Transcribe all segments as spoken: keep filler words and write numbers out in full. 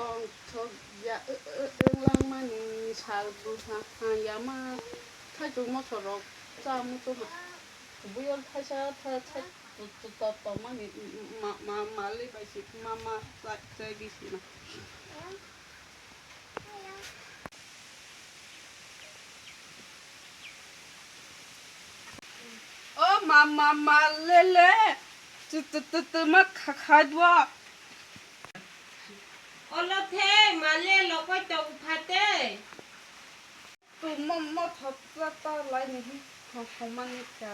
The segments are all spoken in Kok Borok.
Tongthok ya, wi-, wi-, wi-, wngmani sal bwsa ha yama thaichuk mothorrok cha muchung ha. Buyal thaisa tha-, tha-, tu-, tu-, to-, tongmani ma-, ma-, mali bai si ma, ma, chai, chai bisi na. O ma, ma, ma, le, le. Tu, tu, tu, tu, ma, kha, kha, dua. Olo the, ma, le, lokoi tong phate. Tu, ma, ma, tha, ta, ta, lai ni hi, tha, tha, ma, ni ka.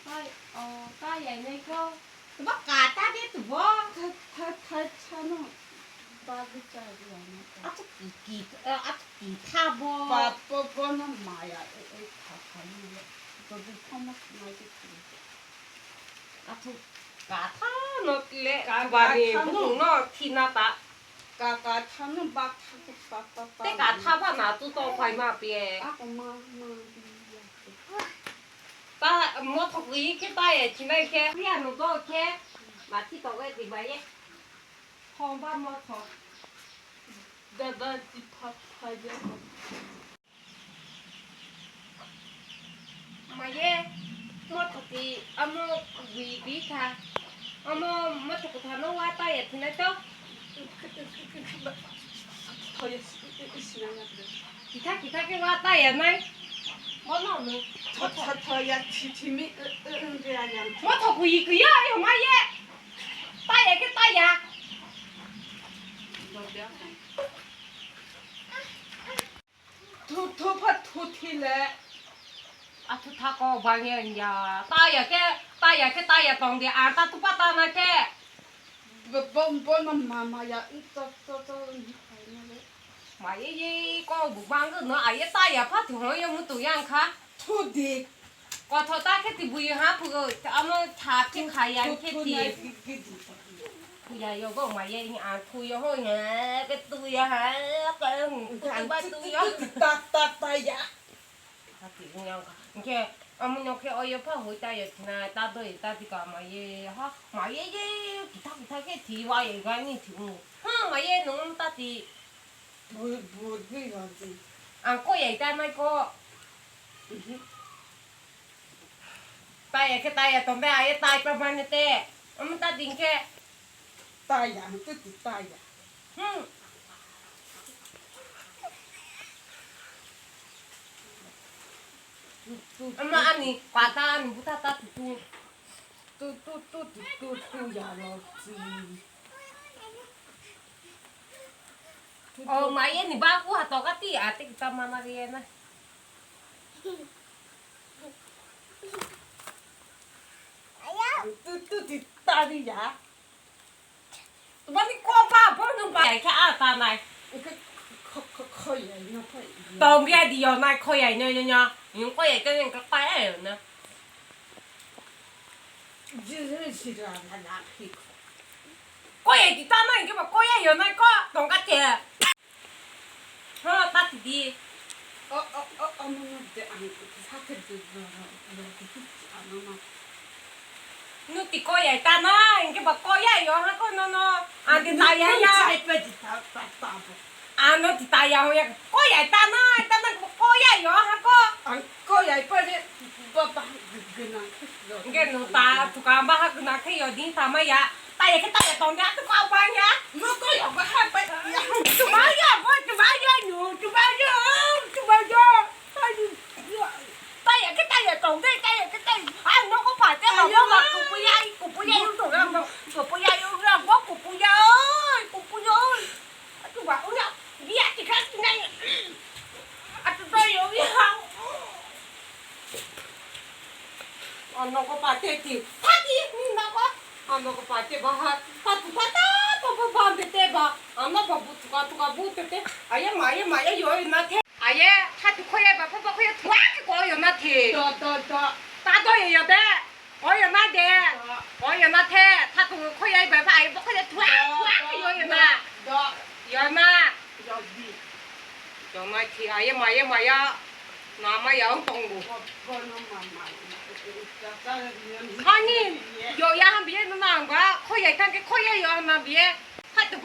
Hai, o, ta yai nai kho. Ba ka ta de tu bo. Tha, tha, tha, tha, no. Ba bi cha yai nai kho. Achu ki, ki, eh, achu ki tha bo. Ba, bo, bo no maya, e, e, tha, tha, no. Bo bi tha ma, ma ji ki. Achu ka tha no le, ka, ba ka ni tha no. Bung no thi na ta. Ka, ka tha no ba tha, tha, tha, tha, tha. Te ka tha ba na tu to phai ma pe. A ko ma, ma, bi ya. Ta mothok wi khe ta ya chinai khe. Phiya no do khe. Mati to we di ba ye. Hom ba mothok. Da, da, di pha, pha ya. Ma ye, mothok wi amo wi bi kha. Amo mothok kotha no wa ta ya chinai to. Kitha kitha khe wa ta ya nai. Bono no. Tho, tho, tho, ya, thi, thi, mi, ü, ü, ü, ya, ya. Mothok wi kwi ya, ayo ma ye. Ta ya khe ta ya. Thu, thu, pha, thu, thi, le. A thu tha ko bang ya, ya. Ta ya khe, ta ya khe, ta ya tong de. A ta tu pa ta na khe. Bo, bo, bo, no, ma, ma, ya. To, to, to, ni, khai, na, le. Ma ye ye ko bu bang no a ye ta ya pha thu ho yo mu tu yang kha. Thu di. Ko tho ta khe ti bu ye ha phu go amo tha khe kha ya khe ti. Thu ya yo go ma ye ni a thu yo ho ya ke tu ya ha ka hu tu ba tu yo. Ta ta ta ya. Hati wng yang kha. Hwnkhe amo no khe o yapha hoi ta ya thina ta doi ta di ka ma ye ha ma ye ye kita kita khe thi wa ye ga ni thi u. Ha ma ye nung ta ti. Bui bui bui ya di. Ang ko ya ta mai ko. Mhm. Ta ya khe ta ya tong de a ye ta pa ma ne te. Amo ta ding khe. Ta ya, tu ti ta ya. Hmm. Tu, tu, ama tu, ani pata ani buta ta tu tu. Tu, tu, tu, tu, tu, tu, ya lo, tu. Tu, tu. Oh, ma ye ni ba ku ha to ka ti, a te kita mana ye na. Tu, tu, ti ta di ya. Mani ko ba bo no ba kha a ta nai. Kho, kho, kho, ya, no, kho, ya. Tong bia di yo nai kho ya no no no. Yung kho ya ka yung ka pa ya no. Ji, ji, ji, ra, ra, ra, khi. Kho ya di ta nai ke ba kho ya yo nai ko tong ka te. Ha, ta ti di. O, o, o, o, no, no, de, ang, sa, ke, de, no, no, no, de, ano, no. No, ti ko ya, ta na, inge ba ko ya, yo, ha, ko, no, no. Ang ti ta ya, ya. Sai pe di ta, ta, ta, bo. Ano ti ta ya, ho ya, ko ya, ta na, ta na, ko ya, yo, ha, ko. Ang ko ya, pe de, ba, ba, gana. Inge no ta, tu ka ba, ha, gana, ke, yo, di, ta, ma, ya. Ta ya ke ta ya tong ya tu kau bang ya. Mo ko ya ba ha pa ya. Tu ba ya bo tu ba ya no tu ba ya tu ba ya. Ta ya ke ta ya tong de ta ya ke ta ya. Ai no ko pa te ba mo ma ku pu ya ku pu ya yu to ra mo ku pu ya yu ra mo ku pu ya oi ku pu ya oi. Atu ba uya, dia ti kha ti nai. Atu to yo ya. Ano ko pate ti, pati ni na ko. Ano ko pate ba ha, patu pata to ba ba de te ba. Ano ba bu tuka tuka bu te te. Aye ma ye ma ye yo na the. Aye, patu khoye ba pha ba khoye thua ki ko yo na the. To to to. Ta do ye yo de. Oyo na de. Oyo na the. Thatu khoyai bai bai bo khoyai thua thua yo yo na. Yo na. Yo na thi aye maye maya. Na maya ang tong bu. Hani yo ya han biye na na ba khoyai thang ke khoyai yo na biye. Thatu